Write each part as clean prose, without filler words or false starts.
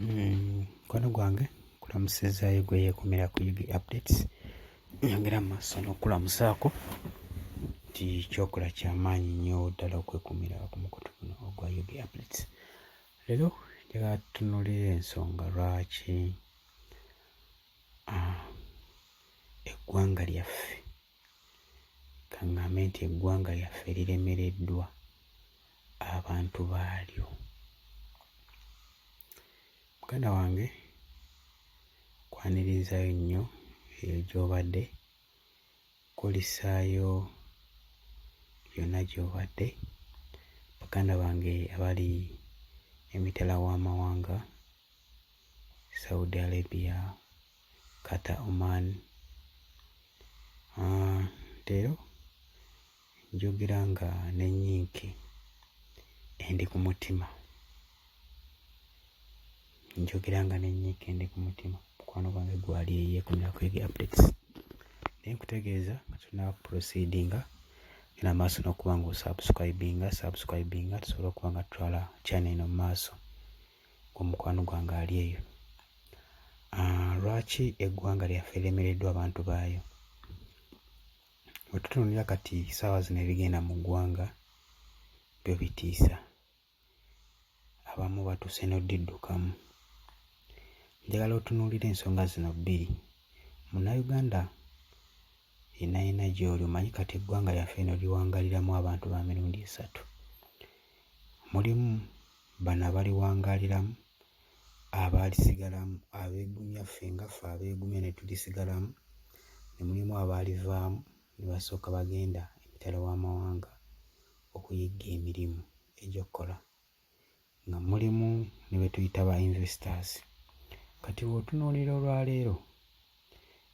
Mukwano gwange nkulamusizaayo gwe yeekumira ku UG Updates. Nyongera mu maaso n'okukulamusaako nti kyokola kyamaanyi nnyo ddala okwekumira ku mukutu guno ogwa UG Updates. Leero njagala tutunuulire ensonga lwaki eggwanga lyaffe, kaŋŋambe nti eggwanga lyaffe liremereddwa abantu baalyo. Muganda wange nkwanirizaayo nnyo eyo gy'obadde, nkulisaayo yonna gy'obadde. Baganda bange abali emitala w'amawanga, Saudi Arabia, Qatar, Oman, leero njogera nga n'ennyiike endi ku mutima. Njogera nga n'ennyiike endi ku mutima. Mukwano gwange gwali eyeekumira ku Ug Updates. Naye nkutegeeza nga tonnaba kuproceedinga, genda maaso n'okuba nga osubscribinga, subscribinga tusobole okuba nga tutwala channel eno mu maaso. Gwe mukwano gwange ali eyo. Lwaki eggwanga lyaffe liremereddwa abantu baayo? Bwe tutunuulira kati ssaawa zino ebigenda mu ggwanga byo bitiisa. Abamu batuuse n'oddiddukamu. Njagala otunuulire ensonga zino bbiri. Munnayuganda yenna yenna gy'oli omanyi kati eggwanga lyaffe eno liwangaaliramu abantu ba mirundi esatu. Mulimu bano abaliwangaaliramu, abaalisigalamu, abeegumya ffe nga ffe abeegumya ne tulisigalamu, ne mulimu abaalivaamu ne basooka bagenda emitala w'amawanga okuyigga emirimu egy'okukola nga mulimu ne be tuyita ba investors. Kati bw'otunuulira olwaleero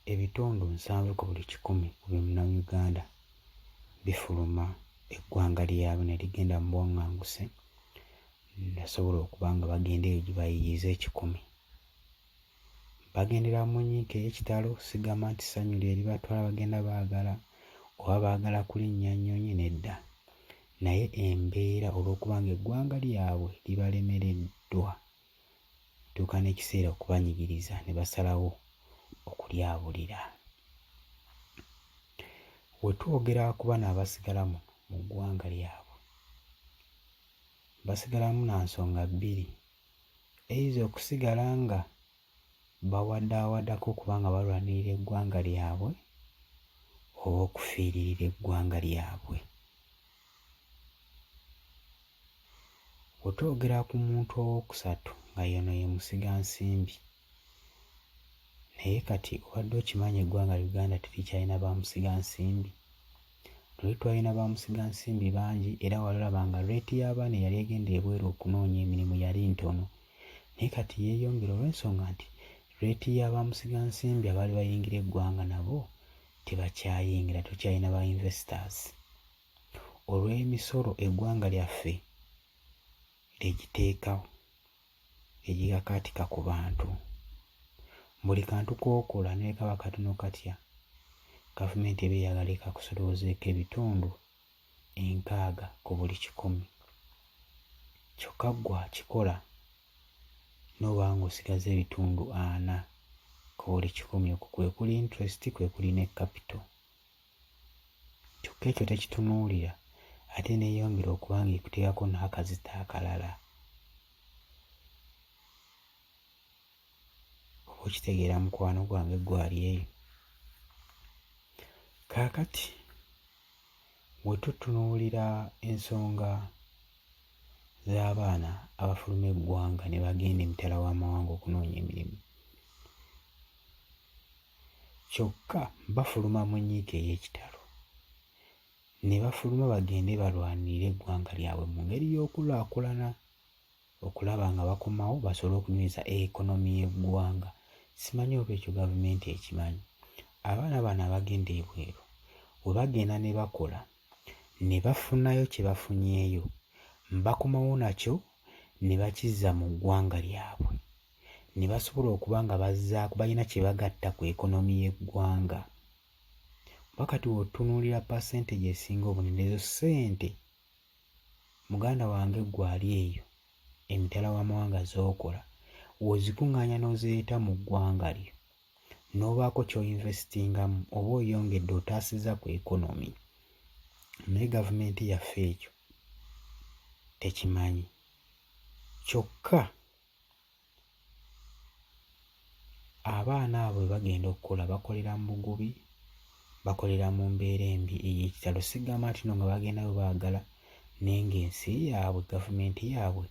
ebitundu 70 ku buli 100 ku buli Munnayuganda bifuluma eggwanga lyabwe ne ligenda mu buwaŋŋanguse nasobola okuba nga bagenda eyo gye bayiiyiza ekikumi. Bagendera mu nnyiike ey'ekitalo, sigamba nti ssanyu lye libatwala bagenda baagala oba baagala kulinnya nnyonyi, nedda. Naye embeera olw'okuba ng'eggwanga lyabwe libalemereddwa, lituuka n'ekiseera okubanyigiriza ne basalawo okulyabulira. We twogera ku bano abasigala muno mu ggwanga lyabwe, basigalamu na nsonga bbiri. Either okusigala nga bawadaawadako okuba nga balwanirira eggwanga lyabwe oba okufiiririra eggwanga lyabwe. Bwe twogera ku muntu owookusatu nga y'ono ye musigansimbi. Naye kati obadde okimanyi eggwanga Uganda terikyalina bamusigansimbi? Luli twalina bamusigansimbi bangi era walaba nga rate y'abaana eyali egenda ebweru okunoonya emirimu yali ntono. Naye kati yeeyongera olw'ensonga nti rate ya bamusigansimbi abaali bayingira eggwanga nabo tebakyayingira, tukyalina ba investors. Olw'emisolo eggwanga lyaffe lye giteekawo egikakaatika ku bantu. Buli kantu k'okola ne bwe kaba katono katya, gavumenti eba eyagala ekakusoloozeeko ebitundu 60 ku buli 100. Kyokka ggwe akikola n'oba ng'osigazza ebitundu 40 ku buli 100, okwo kwe kuli interest kwe kuli ne capital. Kyokka ekyo tekitunuulira ate n'eyongera okuba ng'ekuteekako n'akazito akalala. Oba okitegeera mukwano gwange ggwe ali eyo. Kaakati bwe tutunuulira ensonga z'abaana abafuluma eggwanga ne bagenda emitala w'amawanga okunoonya emirimu, kyokka bafuluma mu nnyiike ey'ekitalo ne bafuluma bagende balwanirire eggwanga lyabwe mu ngeri y'okulaakulana okulaba nga bakomawo basobole okunyweza economy y'eggwanga. Simanyi oba ekyo gavumenti ekimanyi. Abaana bano abagenda ebweru bwe bagenda ne bakola ne bafunayo kye bafunyeeyo, bakomawo nakyo ne bakizza mu ggwanga lyabwe ne basobola okuba nga bazzaako balina kye bagatta ku economy y'eggwanga. Kuba kati w'otunuulira percentage esinga obunene ezo ssente muganda wange ggwe ali eyo emitala w'amawanga z'okola W'ozikuŋŋaanya n'ozireeta mu ggwanga lyo n'obaako ky'oinvestingamu oba oyongedde otaasizza ku economy. Naye gavumenti yaffe ekyo tekimanyi. Kyokka abaana abo bwe bagenda okukola bakolera mu bugubi, bakolera mu mbeera embi ey'ekitalo. Sigamba nti no nga bagendayo baagala naye ng'ensi yaabwe gavumenti yaabwe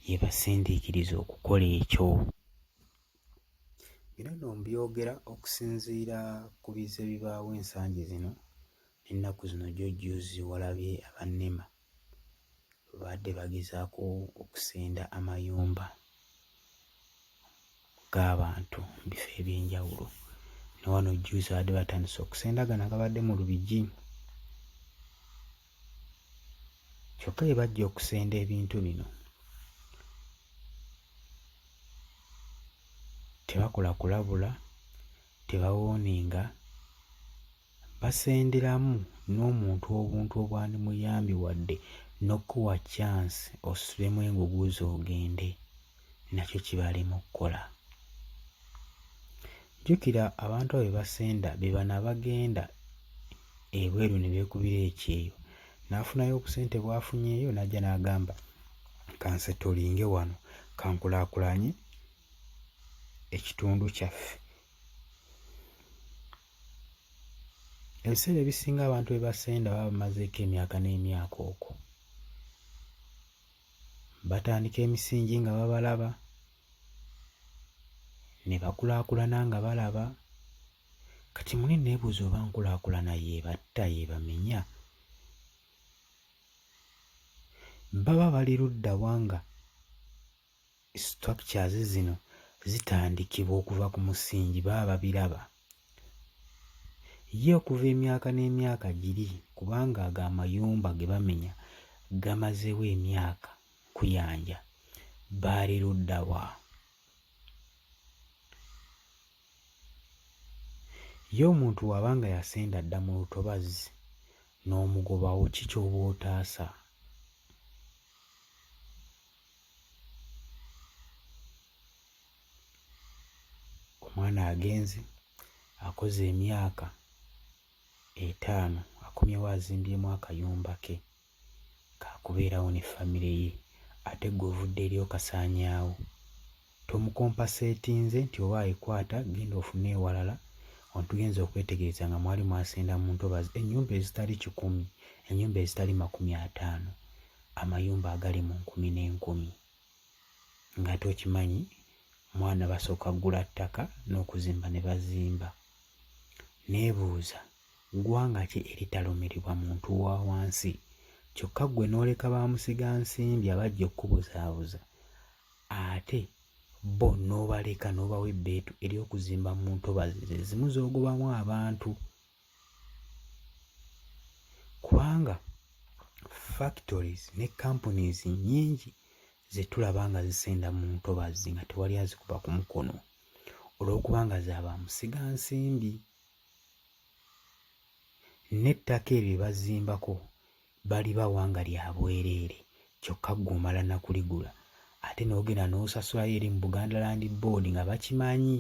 y'ebasindiikiriza okukola ekyo. Bino nno mbyogera okusinziira ku bizze bibaawo ensangi zino n'ennaku zino jjo jjuuzi walabye aba NEMA babadde bagezaako okusenda amayumba g'abantu mu bifo eby'enjawulo. Ne wano jjuuzi babadde batandise okusenda gano agabadde mu Lubigi. Kyokka bwe bajja okusenda ebintu bino tebakola kulabula, tebawooninga, basenderamu n'omuntu obuntu obwandimuyambye wadde n'okukuwa chance ositulemu engugu zo ogende nakyo kibalema okukola. Jjukira abantu abo be basenda be bano abagenda ebweru ne beekubira ekyeyo n'afunayo obusente bw'afunyeeyo n'ajja n'agamba kansetolinge wano kankulaakulanye ekitundu kyaffe. Ebiseera ebisinga abantu be basenda baba bamazeeko emyaka n'emyaka okwo. Batandika emisingi nga babalaba, ne bakulaakulana nga balaba. Kati muli nneebuuza oba nkulaakulana y'ebatta y'ebamenya? Baba bali ludda wa nga structures zino zitandikibwa okuva ku musingi baba babiraba? Ye okuva emyaka n'emyaka giri kubanga ago amayumba ge bamenya gamazeewo emyaka nkuyanja baali ludda wa? Ye omuntu bw'aba nga yasenda dda mu lutobazzi n'omugobawo ki ky'oba otaasa? Omwana agenze akoze emyaka etaano akomyewo azimbyemu akayumba ke kaakubeerawo ne famire ye ate ggwe ovudde eri okasaanyaawo. Tomukompaseetinze nti owaaye kwata genda ofune ewalala wano tugenze okwetegereza nga mwali mwasenda mu ntobazi ennyumba ezitali kikumi, ennyumba ezitali 50, amayumba agali mu nkumi n'enkumi ng'ate okimanyi mwana basooka kugula ttaka n'okuzimba ne bazimba. Neebuuza ggwanga ki eritalumirirwa muntu wa wansi kyokka ggwe n'oleka bamusigansimbi abajja okukubuzaabuza ate bo n'obaleka n'obawa ebbeetu ery'okuzimba mu ntobazi ze zimu z'ogobamu abantu kubanga factories ne companies nnyingi ze tulaba nga zisenda mu ntobazi nga tewali azikuba ku mukono olw'okuba nga za bamusigansimbi n'ettaka eryo lye bazimbako balibawa nga lya bwereere kyokka ggwe omala na kuligula ate n'ogenda n'osasulayo eri mu Buganda Land Board nga bakimanyi.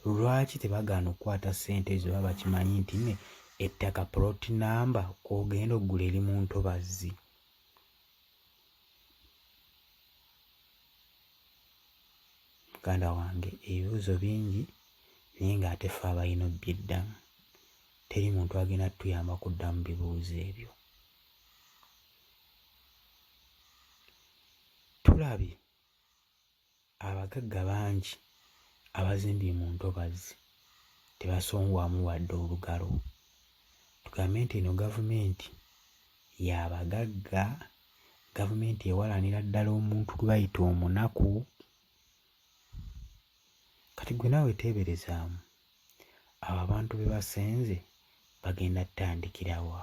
Lwaki tebagaana okukwata ssente ezo baba bakimanyi nti ne ettaka plot number kw'ogenda okugula eri mu ntobazzi. Muganda wange ebibuuzo bingi naye ng'ate ffe abalina obyeddamu. Teri muntu agenda tutuyamba kuddamu bibuuzo ebyo. Tulabye abagagga bangi abazimbye mu ntobazzi tebasongwamu wadde olugalo. Tugambe nti eno gavumenti ya bagagga, gavumenti ewalanira ddala omuntu gwe bayita omunaku. Kati ggwe naawe teeberezaamu, abo abantu be basenze bagenda ttandikira wa?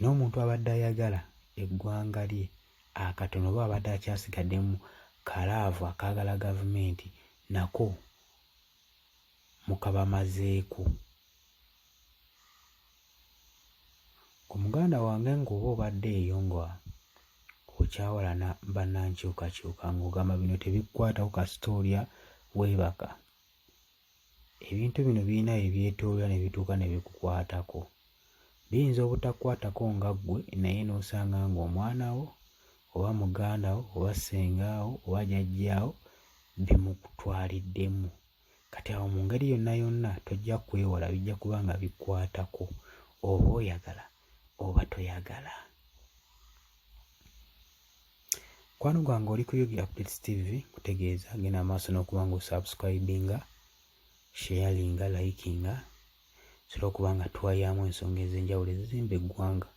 N'omuntu abadde ayagala eggwanga lye akatono oba abadde akyasigaddemu kalaavu akaagala gavumenti nako mukabamazeeko. Ku muganda wange ng'oba obadde eyo nga okyawalana bannankyukakyuka ng'ogamba bino tebikukwatako kasita olya weebaka. Ebintu bino birina we byetooloolera ne bituuka ne bikukwatako. Biyinza obutakukwatako nga ggwe naye n'osanga ng'omwana wo oba muganda wo oba ssengaawo oba jjajjaawo bimukutwaliddemu. Kati awo mu ngeri yonna yonna tojja kwewala bijja kuba nga bikukwatako oba oyagala oba toyagala. Mukwano gwange oli ku Ug Updates TV nkutegeeza genda maaso n'okuba nga osubscribinga, sharinga, likinga tusobole okuba nga tuwayaamu ensonga ez'enjawulo ezizimba eggwanga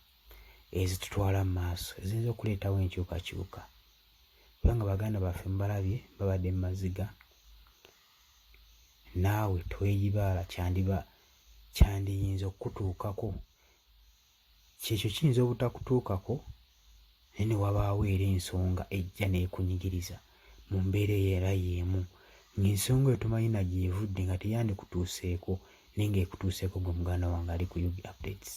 ezitutwala mu maaso eziyinza okuleetawo enkyukakyuka kubanga baganda baffe mubalabye babadde mu maziga naawe tweyibaala kyandiba kyandiyinza okukutuukako Kyekyo kiyinza obutakutuukako naye ne wabaawo era ensonga ejja n'ekunyigiriza mu mbeera eyo era y'emu ng'ensonga eyo tomanyi na gy'evudde nga teyandikutuuseeko naye ng'ekutuuseeko gwe muganda wange ali ku Ug Updates.